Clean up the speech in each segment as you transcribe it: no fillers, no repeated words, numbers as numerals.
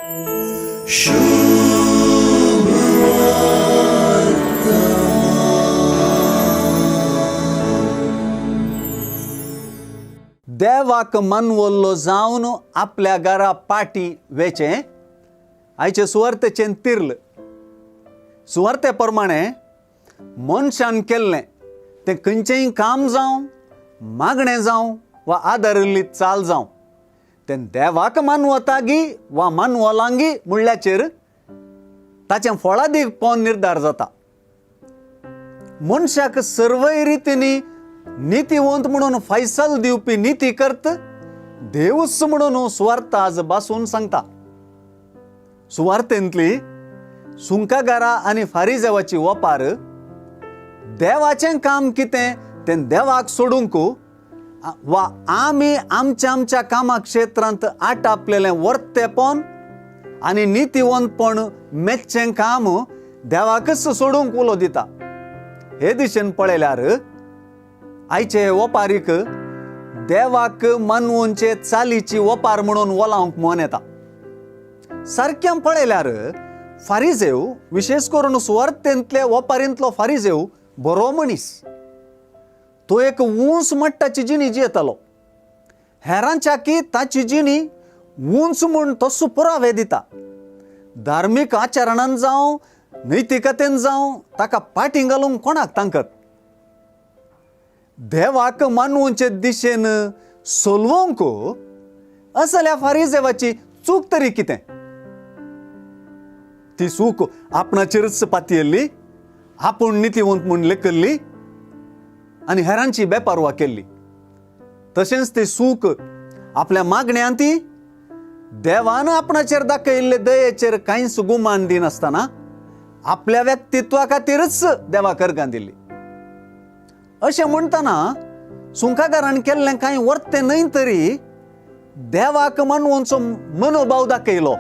देवाक मानवल्लो जावन आपल्या घरा पाटी वेचें आयचे सुवार्तेचें तिर्ल. सुवार्ते प्रमाणे मनशान केल्लें तें खंयचेंय काम जावं, मागणें जावं वा आदारिल्ली चाल जावं, तें देवाक मानवतागी वा मानवलांगी म्हणल्याचेर ताचें फळादीक पोन निर्धार जाता. मनशाक सर्वय रितींनी नितीवंत म्हणून फैसल दिवपी निती करत देवूच म्हणून सुवार्थ आज बासून सांगता. सुवार्थेंतली सुंकागारा आनी फारिजेवाची ओपार देवाचें काम कितें तें देवाक सोडूंक वा आमी आमच्या आमच्या कामा क्षेत्रांत आटापलेलें वर्तेपण आनी नितीवंतपण मेच्चें काम देवाकच सोडूंक उलो दिता. हे दिशेन पळयल्यार आयचे ओपारीक देवाक मानवोनचे चालीची ओपार म्हणून वलावंक मन येता. सारक्यां पळयल्यार फारिजेव, विशेश करून सुवार्थेंतले ओपारींतलो फारिजेव बरो मनीस. तो एक ऊंच मट्टाची जिणी जियेतालो. हेरांच्या की ताची जिणी ऊंच म्हूण तसो पुरावे दिता. धार्मीक आचरणान जावं नैतिकतेन जावं ताका पाटी घालूंक कोणाक तांकत. देवाक मानवचे दिशेन सोलवंक असल्या फारिजेवाची चूक तरी कितें? ती चूक आपणाचेरच पातयेल्ली, आपूण नितीवंत म्हूण लेखल्ली आनी हेरांची बेपारवा केल्ली. तशेंच ती चूक आपल्या मागण्यांत ती देवान आपणाचेर दाखयल्ले दयेचेर कांयच गुमान दिनासतना आपल्या व्यक्तित्वा खातीरच देवा करगां दिल्ली. अशें म्हणटना सुंकागारान केल्लें कांय वर्तें न्हय तरी देवाक मानवोनचो मनोभाव दाखयलो.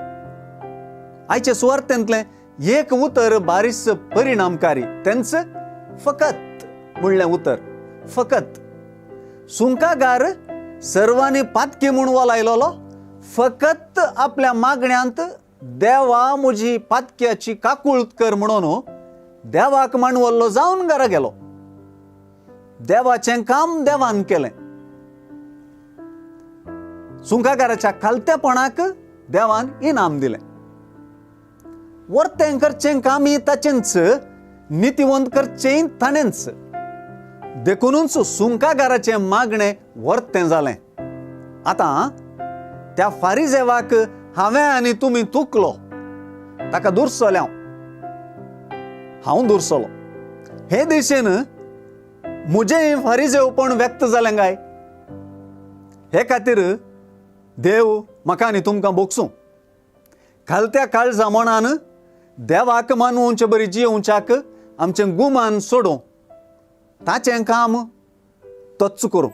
आयचे सुवार्थेंतलें एक उतर बारीस परिणामकारी, तेंच फकत म्हणलें उतर. फकत सुंकागार सर्वांनी पातकी म्हूण वलायलोलो फकत आपल्या मागण्यांत देवा म्हजी पातक्याची काकूळत कर म्हणून देवाक मानवल्लो जावन घरा गेलो. देवाचें काम देवान केलें. सुंकागाराच्या खालतेपणाक देवान इनाम दिलें. वर्तें करचें कामय ताचेंच, नितीवंत करचेंय ताणेंच. देखुनूच सुंकागाराचें मागणें वर्तें जालें. आतां त्या फारिजेवाक हांवें आनी तुमी तुकलो, ताका दुरसले, हांव दुरसलो. हे दिशेन म्हजें फारिजेवपण व्यक्त जालें काय? हे खातीर देव म्हाका आनी तुमकां भोगसूं. खालत्या काळजा मनान देवाक मानवचे बरी जियोवच्याक आमचें गुमान सोडूं, ताचें काम तोच करूं.